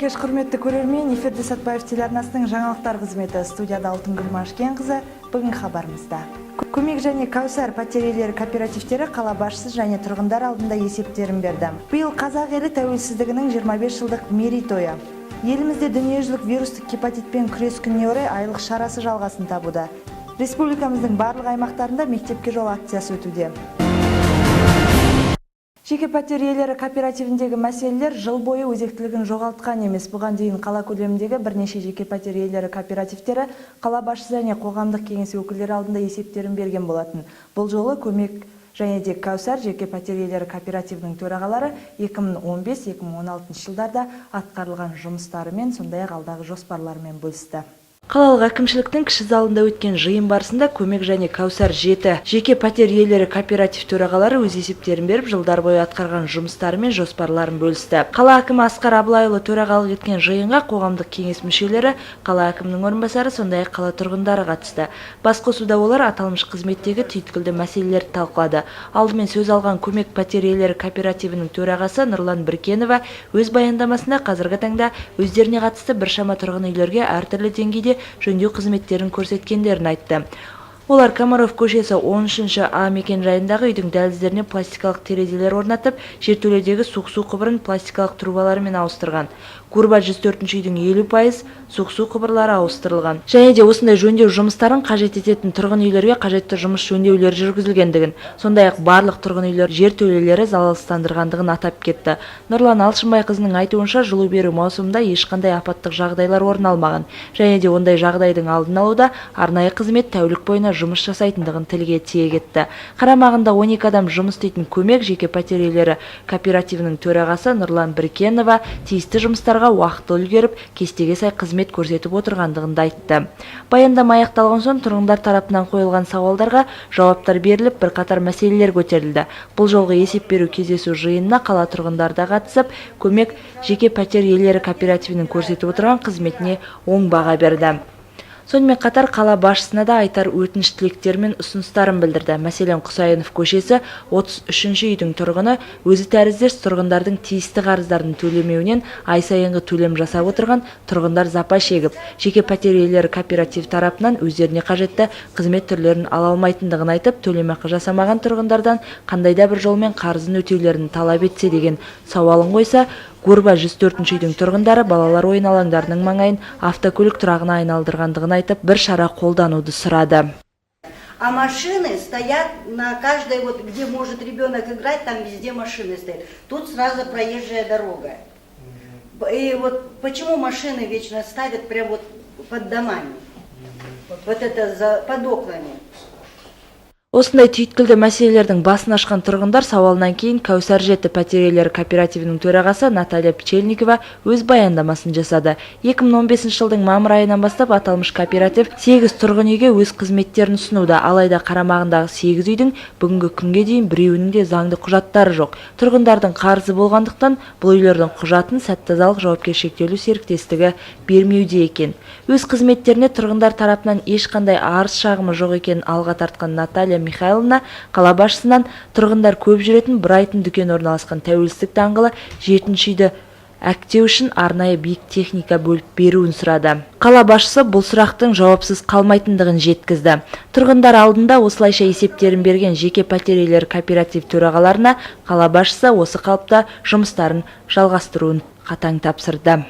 Қайырлы кеш, құрметті көрермен! Эфирде Сәтбаев телеарнасының жаңалықтар қызметі. Студияда Алтынгүл Машкенқызы. Бүгінгі хабарымызда: Көмек және Кәусар пәтер иелері кооперативтері қала басшысы және тұрғындар алдында есептерін берді. Биыл қазақ елі тәуелсіздігінің 25 жылдық мерейтойы. Елімізде дүниежүзілік вирустық гепатитпен күрес күніне орай айлық шарасы жалғасын табуда. Республикамыздың барлық аймақтарында «Мектепке жол» акциясы өтуде. Жеке пәтер иелері кооперативіндегі мәселелер жыл бойы өзектілігін жоғалтқан емес. Бұған дейін қала көлеміндегі бірнеше жеке пәтер иелері кооперативтері қала басшысы және қоғамдық кеңес өкілдері алдында есептерін берген болатын. Бұл жолы Көмек және де Кәусар жеке пәтер иелері кооперативінің төрағалары 2015-2016 жылдарда атқарылған жұмыстарымен, сондай-ақ алдағы жоспарларымен бөлісті. Қалалық әкімшіліктің кіші залында өткен жиын барысында Көмек және Кәусар жеті жеке пәтер иелері кооператив төрағалары өз есептерін беріп, жылдар бойы атқарған жұмыстары мен жоспарларын бөлісті. Қала әкімі Асқар Абылайұлы төрағалық еткен жиынға қоғамдық кеңес мүшелері, қала әкімінің орынбасары, сондай-ақ қала тұрғындары қатысты. Басқосуда олар аталмыш қызметтегі түйткілді мәселелерді талқылады. Алдымен сөз алған Көмек пәтер иелері кооперативінің төрағасы Нұрлан Біркенова өз баяндамасында қазіргі таңда өздеріне қатысты біршама тұрғын үйлерге әртүрлі деңгейде жөндеу қызметтерін көрсеткендерін айтты. Олар Комаров көшесі 13 А мекен жайындағы үйдің дәліздеріне пластикалық терезелер орнатып, жертөледегі суық су құбырын пластикалық трубалармен ауыстырған. Гурба 104 үйдің 50% суық су құбырлары ауыстырылған. Және де осындай жөндеу жұмыстарын қажет ететін тұрғын үйлерге қажетті жұмыс жөндеулер жүргізілгендігін, сондай-ақ барлық тұрғын үйлер жертөлелері залалсыздандырғандығын атап кетті. Нұрлан Алшынбайқызының айтуынша, жылу беру маусымында ешқандай апаттық жағдайлар орын алмаған және де ондай жағдайдың алдын алуда арнайы қызмет тәулік бойына жұмыс жасайтындығын тілге тиек етті. Қарамағында 12 адам жұмыс істейтін Көмек жеке пәтер иелері кооперативінің төрағасы Нұрлан Біркенова тиісті жұмыстарға уақытылы үлгеріп, кестеге сай қызмет көрсетіп отырғандығын да айтты. Баяндама аяқталған соң тұрғындар тарапынан қойылған сауалдарға жауаптар беріліп, бірқатар мәселелер көтерілді. Бұл жолғы есеп беру кездесу жиынына қала тұрғындары да қатысып, Көмек жеке пәтер иелері кооперативінің көрсетіп отырған қызметіне оң баға берді. Сонымен қатар қала басшысына да айтар өтініш тілектері мен ұсыныстарын білдірді. Мәселен, Құсайынов көшесі 33 үйдің тұрғыны өзі тәріздес тұрғындардың тиісті қарыздарын төлемеуінен ай сайынғы төлем жасап отырған тұрғындар запа шегіп, жеке пәтер иелері кооператив тарапынан өздеріне қажетті қызмет түрлерін ала алмайтындығын айтып, төлемақы жасамаған тұрғындардан қандай да бір жолмен қарызын өтеулерін талап етсе деген сауалын қойса, Гурба 104 үйдің тұрғындары балалар ойын алаңдарының маңайын автокөлік тұрағына айналдырғандығын айтып, бір шара қолдануды сұрады. А машины стоят на каждой, вот где может ребенок играть, там везде машины стоят. Тут сразу проезжая дорога. И вот почему машины вечно ставят прямо вот под домами? Вот это под окнами. Осындай түйткілді мәселелердің басын ашқан тұрғындар сауалынан кейін Кәусар жеті пәтер иелері кооперативінің төрағасы Наталья Пчельникова өз баяндамасын жасады. 2015 жылдың мамыр айынан бастап аталмыш кооператив 8 тұрғын үйге өз қызметтерін ұсынуда. Алайда қарамағындағы 8 үйдің бүгінгі күнге дейін біреуінің де заңды құжаттары жоқ. Тұрғындардың қарызы болғандықтан, бұл үйлердің құжатын Сәт тазалық жауапкершілігі шектеулі серіктестігі бермеуде екен. Өз қызметтеріне тұрғындар тарапынан ешқандай арыз шағымы жоқ екенін алға тартқан Наталья Михайловна қала басшысынан тұрғындар көп жүретін Брайтон дүкені орналасқан Тәуелсіздік даңғылы жетінші үйді әктеу үшін арнайы биік техника бөліп беруін сұрады. Қала басшысы бұл сұрақтың жауапсыз қалмайтындығын жеткізді. Тұрғындар алдында осылайша есептерін берген жеке пәтер иелері кооператив төрағаларына қала басшысы осы қалыпта жұмыстарын жалғастыруын қатаң тапсырды.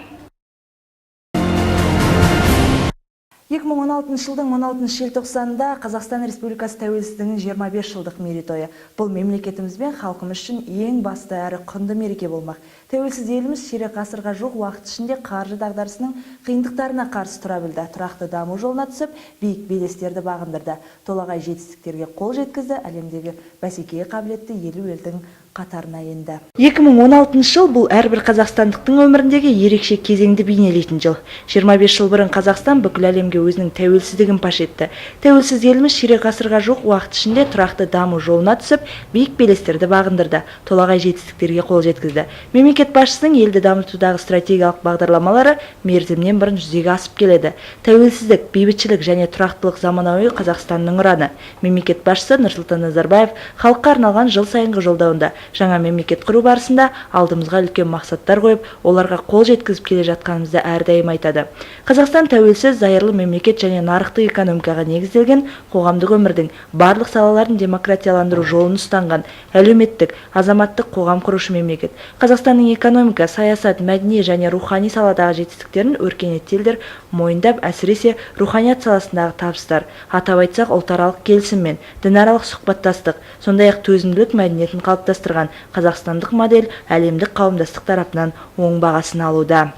2016 жылдың 16 желтоқсанында Қазақстан Республикасы тәуелсіздігінің 25 жылдық мерейтойы. Бұл мемлекетіміз бен халқымыз үшін ең басты әрі құнды мереке болмақ. Тәуелсіз еліміз ширек ғасырға жуық уақыт ішінде қаржы дағдарысының қиындықтарына қарсы тұра білді. Тұрақты даму жолына түсіп, биік белестерді бағындырды. Толағай жетістіктерге қол жеткізді, әлемдегі бәсекеге қабілетті 50 елдің қатарына енді. 2016 жыл – бұл әрбір қазақстандықтың өміріндегі ерекше кезеңді бейнелейтін жыл. 25 жыл бұрын Қазақстан бүкіл әлемге өзінің тәуелсіздігін паш етті. Тәуелсіз еліміз ширек ғасырға жуық уақыт ішінде тұрақты даму жолына түсіп, биік белестерді бағындырды, толағай жетістіктерге қол жеткізді. Мемлекет басшысының елді дамытудағы стратегиялық бағдарламалары мерзімнен бұрын жүзеге асып келеді. Тәуелсіздік, бейбітшілік және тұрақтылық – заманауи Қазақстанның ұраны. Мемлекет басшысы Нұрсұлтан Назарбаев халыққа арналған жыл сайынғы жолдауында Жаңа мемлекет құру барысында алдымызға үлкен мақсаттар қойып, оларға қол жеткізіп келе жатқанымызды әрдайым айтады. Қазақстан тәуелсіз, зайырлы мемлекет және нарықтық экономикаға негізделген қоғамдық өмірдің барлық салаларын демократияландыру жолын ұстанған әлеуметтік, азаматтық қоғам құрушы мемлекет. Қазақстанның экономика, саясат, мәдени және рухани саладағы жетістіктерін өркениетті елдер мойындап, әсіресе руханият саласындағы табыстар, атап айтсақ, ұлтаралық келісім мен дінаралық сұхбаттастық, сондай-ақ төзімділік мәдениетін қалыптастырған қазақстандық модель әлемдік қауымдастық тарапынан оң бағасын алуда.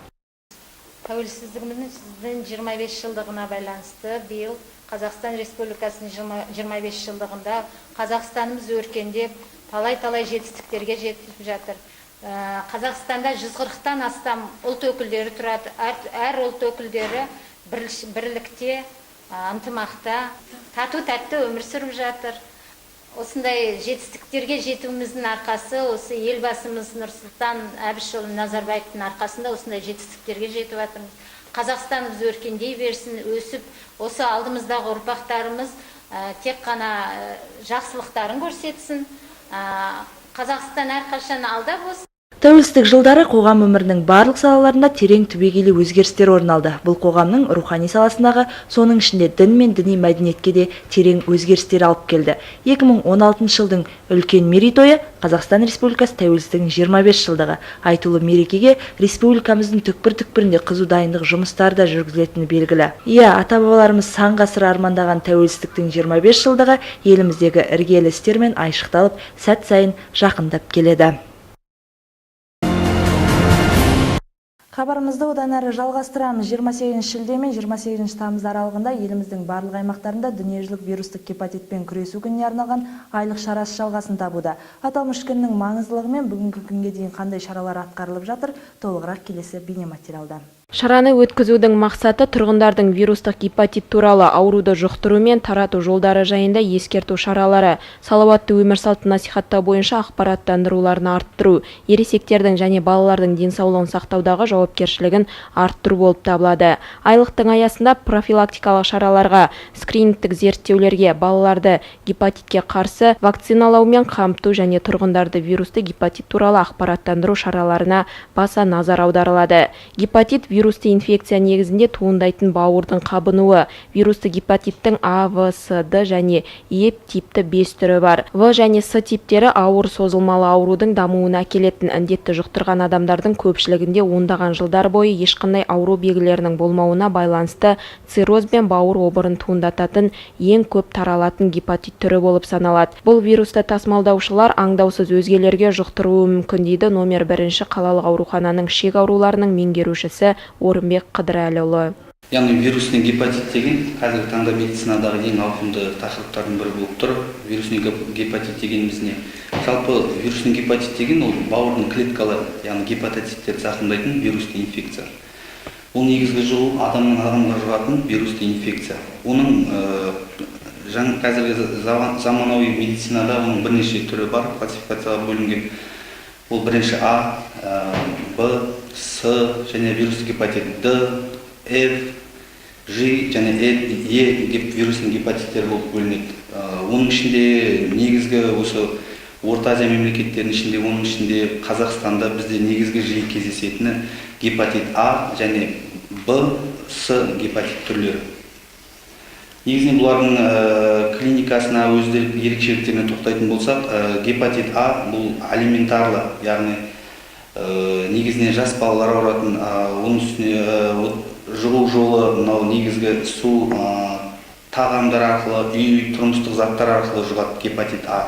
Тәуелсіздігіміздің 25 жылдығына байланысты биыл Қазақстан Республикасының 25 жылдығында Қазақстанымыз өркендеп, талай-талай жетістіктерге жетіп жатыр. Қазақстанда 140-тан астам ұлт өкілдері тұрады. Әр ұлт өкілдері бірлікте, ынтымақта, тату-тәтті өмір сүріп жатыр. Осындай жетістіктерге жетуіміздің арқасы осы Елбасымыз Нұрсұлтан Әбішұлы Назарбаевтың арқасында осындай жетістіктерге жетіп жатырмыз. Қазақстанымыз өркендей берсін, өсіп, осы алдымыздағы ұрпақтарымыз тек қана жақсылықтарын көрсетсін. Қазақстан әрқашан алда болсын. Тәуелсіздік жылдары қоғам өмірінің барлық салаларында терең түбегейлі өзгерістер орын алды. Бұл қоғамның рухани саласындағы, соның ішінде дін мен діни мәдениетке де терең өзгерістер алып келді. 2016 жылдың үлкен мерейтойы Қазақстан Республикасы тәуелсіздігінің 25 жылдығы. Айтулы мерекеге республикамыздың түкпір-түкпірінде қызу дайындық жұмыстары да жүргізілетіні белгілі. Иә, ата-бабаларымыз сан ғасыр армандаған тәуелсіздіктің 25 жылдығы еліміздегі іргелі істермен айшықталып, сәт сайын жақындап келеді. Хабарымызды одан әрі жалғастырамыз. 28 шілде мен 28 тамыз аралығында еліміздің барлық аймақтарында дүниежүзілік вирустық гепатитпен күресу күніне арналған айлық шарасы жалғасын табуда. Аталмыш күннің маңыздылығы мен бүгінгі күнге дейін қандай шаралар атқарылып жатыр, толығырақ келесі бейнематериалда. Шараны өткізудің мақсаты тұрғындардың вирустық гепатит туралы ауруды жұқтыру мен тарату жолдары жайында ескерту шаралары, салауатты өмір салтын насихаттау бойынша ақпараттандыруларын арттыру, ересектердің және балалардың денсаулығын сақтаудағы жауапкершілігін арттыру болып табылады. Айлықтың аясында профилактикалық шараларға, скринингтік зерттеулерге, балаларды гепатитке қарсы вакциналаумен қамту және тұрғындарды вирусты гепатит туралы ақпараттандыру шараларына баса назар аударылады. Гепатит вирусты инфекция негізінде туындайтын бауырдың қабынуы. Вирусты гепатиттің А, В, С, Д және Е типті 5 түрі бар. В және С типтері ауыр созылмалы аурудың дамуына әкелетін індетті жұқтырған адамдардың көпшілігінде ондаған жылдар бойы ешқандай ауру белгілерінің болмауына байланысты цирроз бен бауыр обырын туындататын ең көп таралатын гепатит түрі болып саналады. Бұл вирусты тасымалдаушылар аңдаусыз өзгелерге жұқтыруы мүмкін, дейді номер 1 қалалық аурухананың ішек ауруларының меңгерушісі Орынбек Қыдырәліұлы. Яғни вирусный гепатит деген қазіргі таңда медицинадағы ең ауқымды тақырыптардың бірі болып тұр. Вирусный гепатит дегеніміз не? Жалпы вирусный гепатит деген ол бауырдың клеткаларын, яғни гепатоциттерді зақымдайтын вирусный инфекция. Ол негізгі жұғу адамнан адамға жұғатын вирусный инфекция. Оның қазіргі заманауи медицинада оның бірнеше түрі бар, классификацияға бөлінген. Ол бірінші А, Б, С және вирусный гепатит Д, Ф, Ж және Л, Е вирусный гепатиттер болып бөлінеді. Оның ішінде негізгі осы Орта Азия мемлекеттерінің ішінде, оның ішінде Қазақстанда бізде негізгі жиі кездесетіні гепатит А және Б, С гепатит түрлері. Негізінен бұлардың клиникасына, өздері ерекшеліктеріне тоқтайтын болсақ, гепатит А бұл алиментарлы, яғни негізінен жас балалар ауыратын, оның үстіне жұғу жолы мынау негізгі су, тағамдар арқылы, үй тұрмыстық заттар арқылы жұғады гепатит А.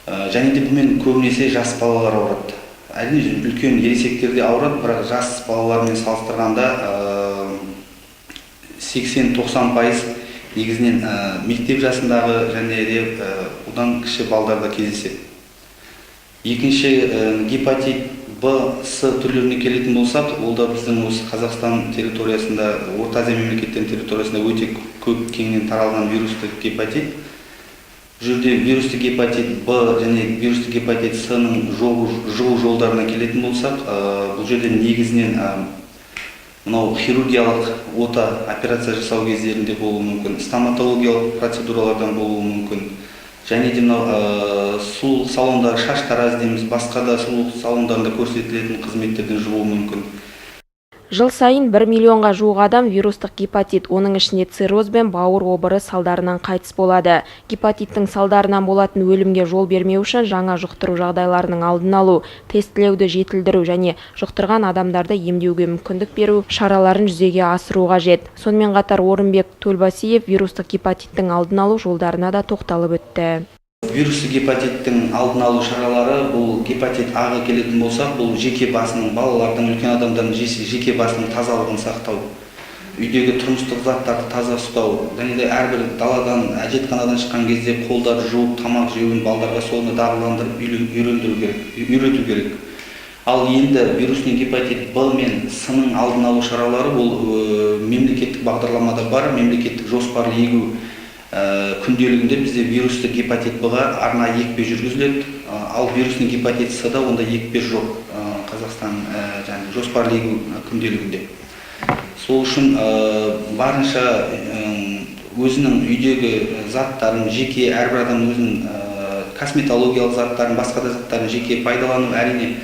Және де бұнымен көбінесе жас балалар ауырады. Әрине үлкен ересектер де ауырады, бірақ жас балалармен салыстырғанда 80-90% негізінен мектеп жасындағы және де одан кіші балдарда кездеседі. Екінші гепатит Б, С түрлеріне келетін болсақ, ол да біздің осы Қазақстан территориясында, Орта Азия мемлекеттерінің территориясында өте көп кеңінен таралған вирусты гепатит. Бұл жерде вирусты гепатит Б және вирусты гепатит С-ның жұғу жолдарына келетін болсақ, бұл жерде негізінен мынау хирургиялық ота операция жасау кездерінде болуы мүмкін, стоматологиялық процедуралардан болуы мүмкін. Және де мынау сұлулық салондары, шаштараз дейміз, басқа да сұлулық салондарында көрсетілетін қызметтерден жұғуы мүмкін. Жыл сайын 1 миллионға жуық адам вирустық гепатит, оның ішінде цирроз бен бауыр обыры салдарынан қайтыс болады. Гепатиттің салдарынан болатын өлімге жол бермеу үшін жаңа жұқтыру жағдайларының алдын алу, тестілеуді жетілдіру және жұқтырған адамдарды емдеуге мүмкіндік беру шараларын жүзеге асыру қажет. Сонымен қатар Орынбек Төлбасиев вирустық гепатиттің алдын алу жолдарына да тоқталып өтті. Вирустық гепатиттің алдын алу шаралары, бұл гепатит А-ға келетін болсақ, бұл жеке басының, балалардың, үлкен адамдардың жеке басының тазалығын сақтау, үйдегі тұрмыстық заттарды таза ұстау, және де әрбір даладан, әжетханадан шыққан кезде қолдарды жуып, тамақ жеуін балдарға соны дағдыландырып үйрендіру керек, үйрету керек. Ал енді вирусный гепатит Б мен С-ның алдын алу шаралары, бұл мемлекеттік бағдарламада бар, мемлекеттік жоспарлы егу күнделігінде бізде вирусты гепатит Б-ға арнайы екпе жүргізіледі, ал вирусный гепатит С-да онда екпе жоқ Қазақстан және жоспарлы егу күнделігінде. Сол үшін барынша өзінің үйдегі заттарын жеке, әрбір адам өзінің косметологиялық заттарын, басқа да заттарын жеке пайдалану, әрине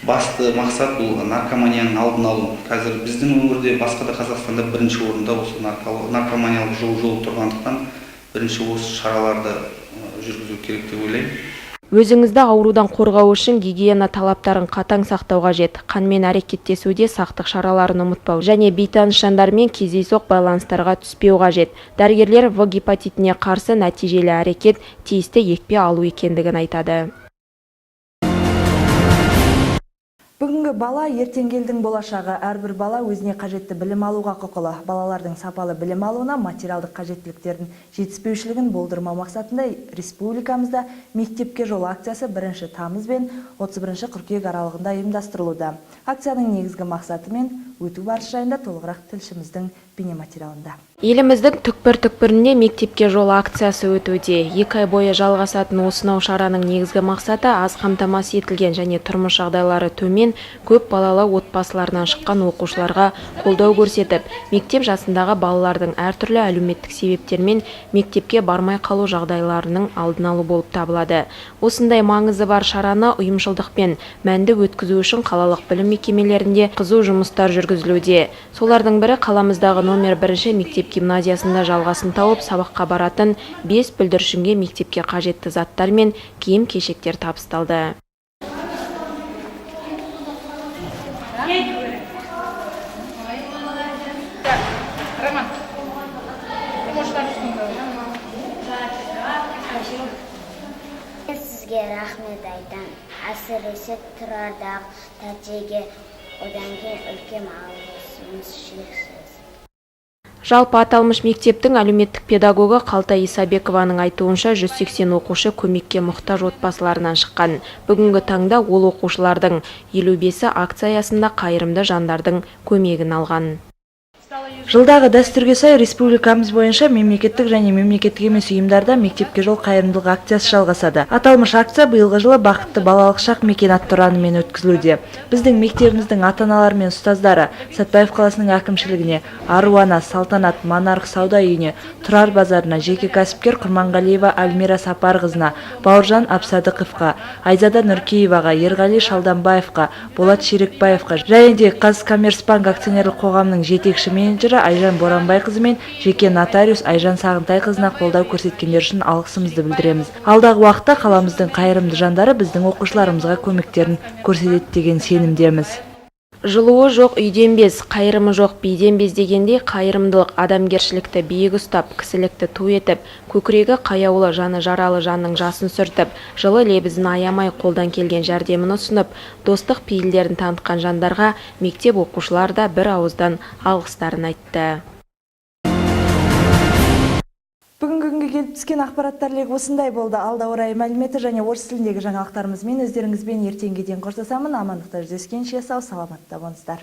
басты мақсат бұл наркоманияның алдын алу. Қазір біздің өңірде, басқа да Қазақстанда бірінші орында осы наркоманиялық жол тұрғандықтан бірінші осы шараларды жүргізу керек деп ойлаймын. Өзіңізді аурудан қорғау үшін гигиена талаптарын қатаң сақтау қажет. Қанмен әрекеттесуде сақтық шараларын ұмытпау және бейтаныс жандармен кездейсоқ байланыстарға түспеу қажет. Дәрігерлер В гепатитіне қарсы нәтижелі әрекет тиісті екпе алу екендігін айтады. Бүгінгі бала ертеңгі елдің болашағы. Әрбір бала өзіне қажетті білім алуға құқылы. Балалардың сапалы білім алуына материалдық қажеттіліктердің жетіспеушілігін болдырмау мақсатында республикамызда мектепке жол акциясы 1 тамыз бен 31 қыркүйек аралығында ұйымдастырылуда. Акцияның негізгі мақсаты мен өту барысы жайында толығырақ тілшіміздің бейнематериалында. Еліміздің түкпір-түкпірінде мектепке жол акциясы өтуде. 2 ай бойы жалғасатын осынау шараның негізгі мақсаты аз қамтамасыз етілген және тұрмыс жағдайлары төмен көп балалы отбасыларынан шыққан оқушыларға қолдау көрсетіп, мектеп жасындағы балалардың әртүрлі әлеуметтік себептермен мектепке бармай қалу жағдайларының алдын алу болып табылады. Осындай маңызы бар шараны ұйымшылдықпен мәнді өткізу үшін қалалық білім мекемелерінде қызу жұмыстар жүргізілуде. Солардың бірі қаламыздағы номер 1 мектеп гимназиясында жалғасын тауып, сабаққа баратын 5 бүлдіршінге мектепке қажетті заттар мен киім-кешектер табысталды. Сізге рахмет айтам. Әсіресе Тұрардағы тәтеге, одан кейін үлкен алғысымыз шексіз. Жалпы аталмыш мектептің әлеуметтік педагогы Қалтай Исабекованың айтуынша 180 оқушы көмекке мұқтаж отбасыларынан шыққан. Бүгінгі таңда ол оқушылардың 55-і акция аясында қайырымды жандардың көмегін алған. Жылдағы дәстүрге сай республикамыз бойынша мемлекеттік және мемлекеттік емес ұйымдарда мектепке жол қайырымдылық акциясы жалғасады. Аталмыш акция биылғы жылы бақытты балалық шақ мекен атты ұранымен өткізілуде. Біздің мектебіміздің ата-аналары мен ұстаздары Сәтбаев қаласының әкімшілігіне, Аруана, Салтанат, Монарх сауда үйіне, Тұрар базарына, жеке кәсіпкер Құрманғалиева Альмира Сапарқызына, Бауыржан Абсадықовқа, Айзада Нұркееваға, Ерғали Шалданбаевқа, Болат Шерекбаевқа және де Қазкоммерцбанк акционерлік қоғамының жетекші менеджері Айжан Боранбайқызы мен жеке нотариус Айжан Сағынтайқызына қолдау көрсеткендері үшін алғысымызды білдіреміз. Алдағы уақытта қаламыздың қайырымды жандары біздің оқушыларымызға көмектерін көрсетеді деген сенімдеміз. Жылуы жоқ үйден без, қайырымы жоқ биден без дегендей, қайырымдылық адамгершілікті биік ұстап, кісілікті ту етіп, көкірегі қаяулы, жаны жаралы жанның жасын сүртіп, жылы лебізін аямай қолдан келген жәрдемін ұсынып, достық пейілдерін танытқан жандарға мектеп оқушылары да бір ауыздан алғыстарын айтты. Бүгінгі күнге келіп түскен ақпараттар легі осындай болды. Алда орай мәліметі және орыс тіліндегі жаңалықтарымызбен өздеріңізбен ертеңге дейін қоштасамын. Амандықта жүздескенше сау саламатта болыңыздар.